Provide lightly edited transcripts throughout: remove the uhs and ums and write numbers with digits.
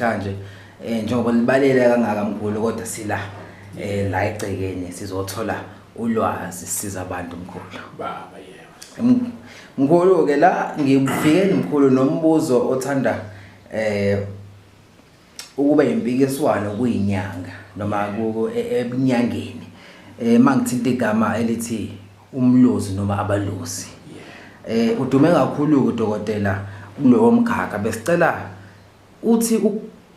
Namhlanje njengoba libalele kangaka mkhulu, kodwa sila la egcekeni sizothola ulwazi, sisiza abantu, mkhulu. Baba, yebo. Mkhulu ke, la ngifike mkhulu nombuzo othanda ukuba impikiswano kuyinyanga noma ebunyangeni, mangithinta igama elithi umlozi noma abalozi. Udume kakhulu udokotela kulowo mkhakha. Besicela uthi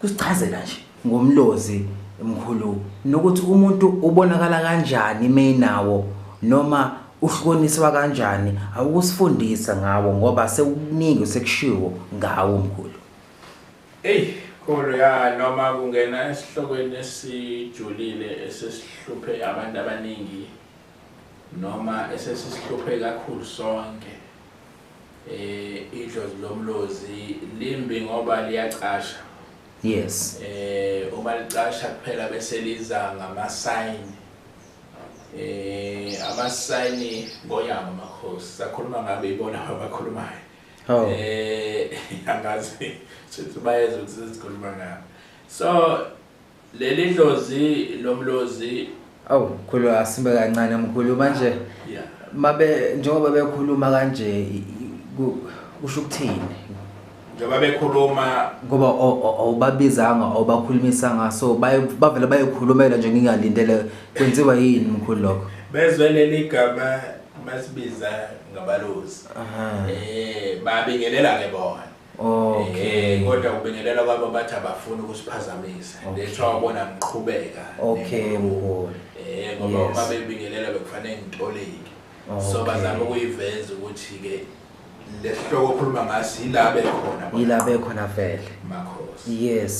kusichazela nje ngomlozi mkhulu, nokuthi umuntu ubonakala kanjani menawo noma uhlukaniswa kanjani. Awukusifundisa ngawo ngoba sekuningi sekushiwo ngawo, mkhulu. Ey, kholo ya, noma kungena esihlokweni esijulile esesihluphe abantu abaningi noma esesisihluphe kakhulu sonke. Idlozi lomlozi limbi ngoba liyacasha. Uma licasha kuphela bese liza ngama sign. Ama sign ngonyama makhosi. Sakhuluma ngabe ibona abakhulumayo. Oh. Angazi sithi bayezwa ukuthi sikhuluma ngabo. So leli dlozi lomlozi. Awu mkhulu, asimbe kancane mkhulu manje. Mabe njengoba bekhuluma kanje, kusho ukuthini? Njengoba bekhuluma. Ngoba awubabizanga, awubakhulumisanga, so bavele bayikhulumela nje ngingalindele. Kwenziwa yini mkhulu lokho? Bezwe leli gama masibiza ngabalozi. Babingelela ke bona. Kodwa kubingelela kwabo bathi abafuni ukusiphazamisa. Lethu wabona ngiqhubeka. Okay mkhulu. Ngoba uma bebingelela bekufanele ngitolike. So bazama ukuyiveza ukuthi ke lesihloko okhuluma ngaso yila bekhona. Yila bekhona vele. Makhosi. Yes.